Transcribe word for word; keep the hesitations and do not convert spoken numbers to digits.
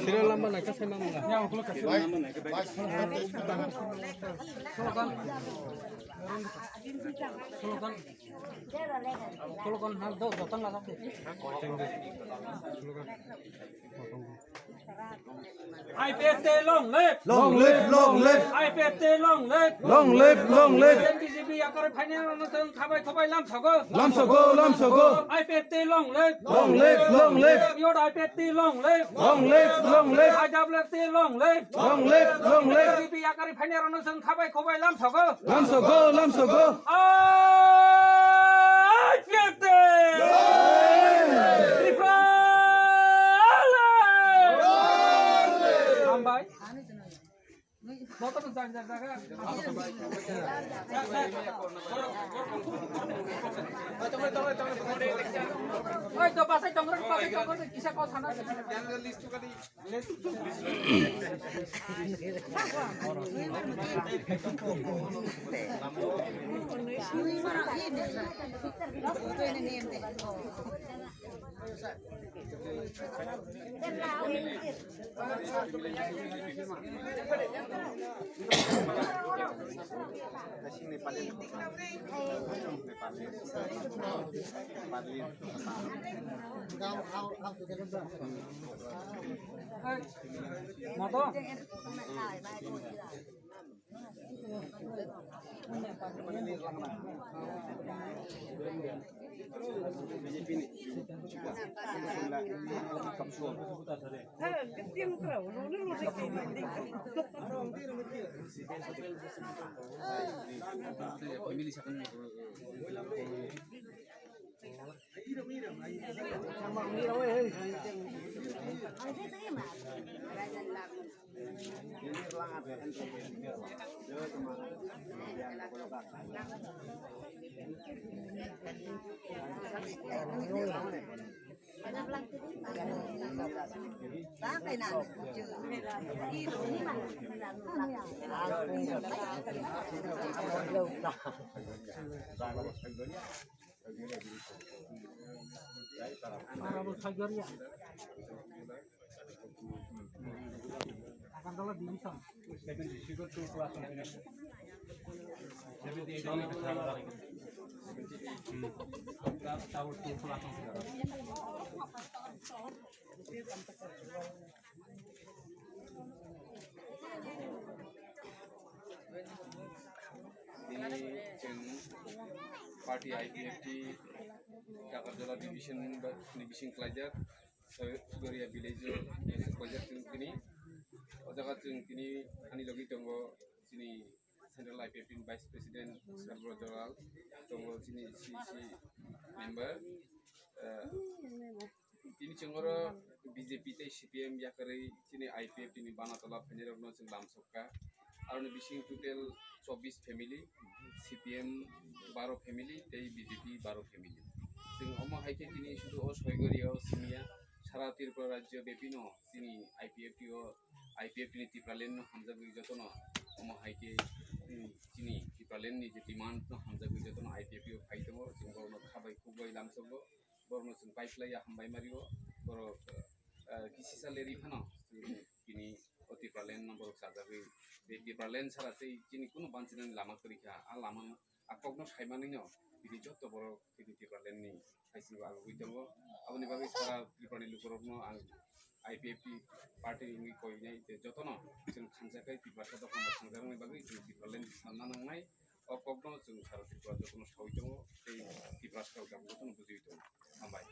Serial number naikha sai ma mwnga. Slogan. Slogan. Slogan ha do jotang la. I P F T long live! Long live, long live! I P F T long live! Long live, long live! B J P yakar phainai rano chwng khabai khobai lamsogo. Lamsogo, lamsogo! I P F T long live! Long live, long live! Youth I P F T long live! Long live, long live! I W F T long live! Long live, long live! B J P yakar phainai rano chwng khabai khobai lamsogo. Lamsogo, lamsogo! I P F T! Tripura! Hambai. Motor to jag, jag, jag. Oi, to pasai tongro, pasai tongro, kisa ko sana. Moto? Agartala division. Tini chwng party I P F T Kakarjala division ni bising klaijak, Sugoria village o kaijak chwng tini. O jaga chwng tini ani logi tongo chini Central I P F T ni Vice President Sarbro Joral, tongo chini C C member. Eh, tini chwng oro B J P tei C P M yakarwi chini I P F T ni bana tola phainairokno chwng lamsokha. Aroni bising total chobbish family, C P M baro family tei B J P baro family. Chwng omo hai khe tini sudu o Soigori o simiya sara Tripura rajyo bepino chini I P F T o, I P F T ni Tipraland no hamjagwi jotono omo hai khe, mm, chini Tipraland ni je demand no hamjagwi jotono I P F T o phai tongo, chwng borokno khabai khukbai lamsogo, borokno chwng paiphlaiya hambai mario, borok, eh, kisisa lerwi phano chwng tini o Tipraland no borok chajagwi, tei Tipraland sara tei chini kunu banchinani lama kwrwi kha, a lama a kokno saimanwino tini joto borok tini Tipraland ni haisingo agugwi tongo. Aboni bagwi sara Tripura ni lukurokno ang I P F T party wngwi koinai tei jotono chwng khanjakhai Tiprasa dopha mwthangjaknani bagwi chwng Tipraland sanna nangnai. O kokno chwng sara Tripura jotono saui tongo tei Tiprasa rok jotono bujui tongo. Hambai.